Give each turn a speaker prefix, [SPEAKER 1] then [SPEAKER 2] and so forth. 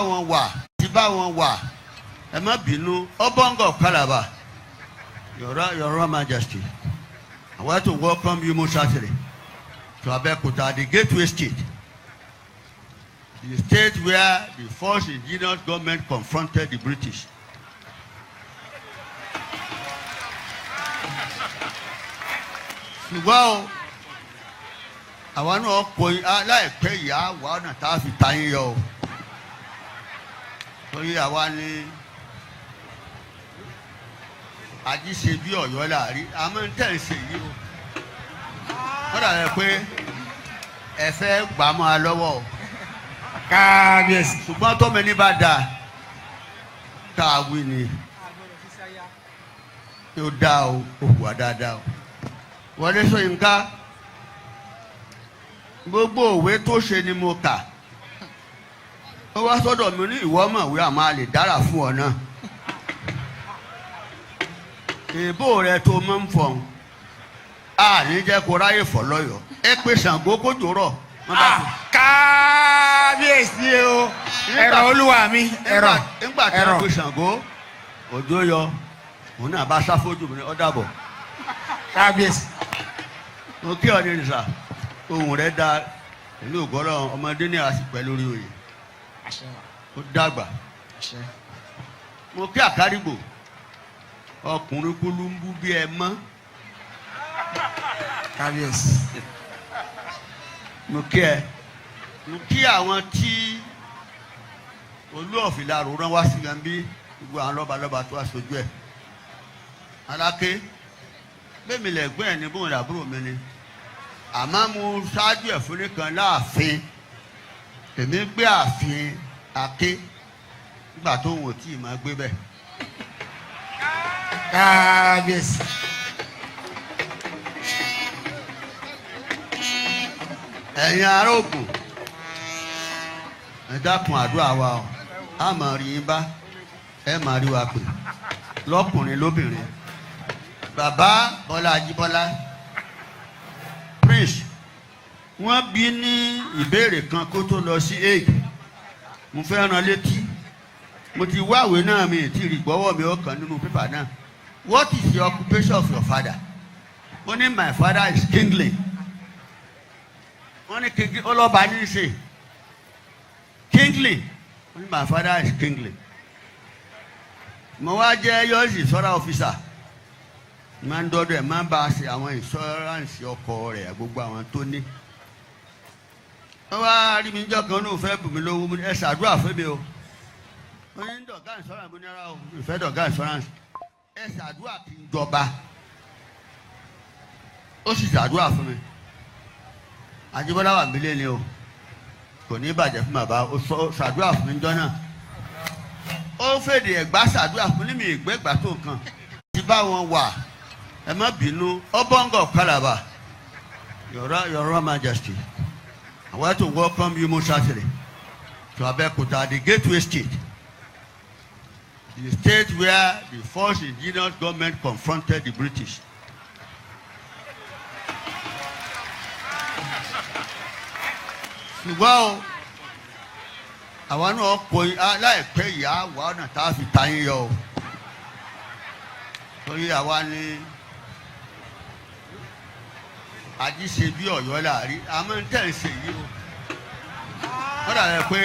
[SPEAKER 1] Wọn wà ti bá wọn wà, ẹ má bínú. Obong of Calabar, your Royal Majesty, I want to welcome you most heartily to Abeokuta, the gateway state, the state where the first indigenous government confronted the British. Ṣùgbọ́n o, àwa náà kò láìpẹ́ yìí, á wà ọ̀nà tá a fi ta yín yọ o, torí àwa ní àjíṣe bí Ọ̀yọ́ láàrí. Àmọ́ ń tẹ̀ ń ṣe yìí o, wọ́n dàbẹ̀ pé ẹ fẹ́ gbà mọ́ a lọ́wọ́ o.
[SPEAKER 2] Kábíyèsí.
[SPEAKER 1] Ṣùgbọ́n tọ́mọ ní bá dáa tá a wí ni yóò dáa o, ó hùwà dáadáa o. Wọlé Ṣóyínká, gbogbo òwe tó ṣe ni mo kà. Ó wá sọ́dọ̀ mi ní ìwọ mọ̀wé, àmọ́ a lè dára fún ọ náà. Èèbó rẹ tó máa ń fọ̀hún, a ní jẹ́ kó ráyè fọ̀ lọ́yọ̀ọ́. Ẹ pé Ṣàngó kójò rọ̀. Wọ́n bá fi
[SPEAKER 2] Kábíyèsí o, ẹ̀rọ olúwa mi, ẹ̀rọ.
[SPEAKER 1] Nígbà tí
[SPEAKER 2] ẹ̀rọ.
[SPEAKER 1] wọ́n pe Ṣàngó, òjò yọ, òun náà bá sáfójú mi ní ọ̀dàbọ̀.
[SPEAKER 2] Kábíyèsí.
[SPEAKER 1] Mo kí ọ ní ìrìnsà, ohùn rẹ da ìlú ògbọ́rọ̀ ọmọdé ní àsìpẹ́ lórí oyè, ó dàgbà. Mo kí àkárìgbò, ọkùnrin kúlúńbú bí ẹ mọ́.
[SPEAKER 2] Kábíyèsí.
[SPEAKER 1] Mo kí ẹ, mo kí àwọn tí Olú ọ̀fìlàrò rán wá sí bí, gbogbo àwọn lọ́balọ́ba tó wá sojú ẹ̀. Aláké bẹ́ẹ̀mi lẹ́gbẹ́ ẹ̀ ní bóun làbúrò mi ni, àmọ́ mo ṣáájú ẹ̀ fún nìkan láàfin. Èmi gbé ààfin Aké nígbà tó wọ́n tí ì máa gbé bẹ́ẹ̀.
[SPEAKER 2] Kábíyèsí.
[SPEAKER 1] Ẹ̀yin ará Ògùn, ẹ dákun, àdúrà wa o, a máa rí yín bá, ẹ máa rí wa pè lọ́kùnrin lóbìnrin. Bàbá Bọ́lá Ajíbọ́lá Prince, wọ́n bí ní ìbéèrè kan kó tó lọ sí Hague. Mo fẹ́ rán létí, mo ti wáwé náà, mi ti rí gbọ́wọ́ mi ó kàn nínú pépà náà. "What is the occupation of your father?" Ó ní, "My father is kingly." Wọ́n ní kingly, ọlọ́ba ní í ṣe kingly. Wọ́n ní, "My father is kingly." Mo wá jẹ́ yọ́ọ̀sì sọ́ra officer, máa ń dọ́dọ̀ ẹ̀, máa ń bá a ṣe àwọn insurance ọkọ̀ rẹ̀, gbogbo àwọn tó ní. Wọ́n wá rí mi jọ́ kan ní òun fẹ́ bù mí lówó. Mo ní, "Ẹ ṣàdúrà fún mi o." Wọ́n ní dọ̀gá insurance. Mo ní, "Ara o, ìfẹ́ dọ̀gá insurance, ẹ ṣàdúrà kí n jọba." Ó sì ṣàdúrà fún mi. Ajíbọ́lá wà mílẹ̀ ni o, kò ní bàjẹ́ fún bàbá. Ó sọ ṣàdúrà fún mi jọ́ náà, ó fèdè Ẹ̀gbá ṣàdúrà fún mi ìgbẹ́gbà tó nǹkan ti bá wọn wà. Ẹ má bínú. Obong of Calabar, your Royal Majesty, I want to welcome you most heartily to Abeokuta, the gateway state, the state where the first indigenous government confronted the British. Ṣùgbọ́n o, àwa náà kò láìpẹ́ yìí, á wà ọ̀nà tá a fi ta yín yọ o, torí àwa ní àjíṣe bí Ọ̀yọ́ láàrí. Àmọ́ ń tẹ̀ ń ṣe yìí o, wọ́n dàbẹ̀ pé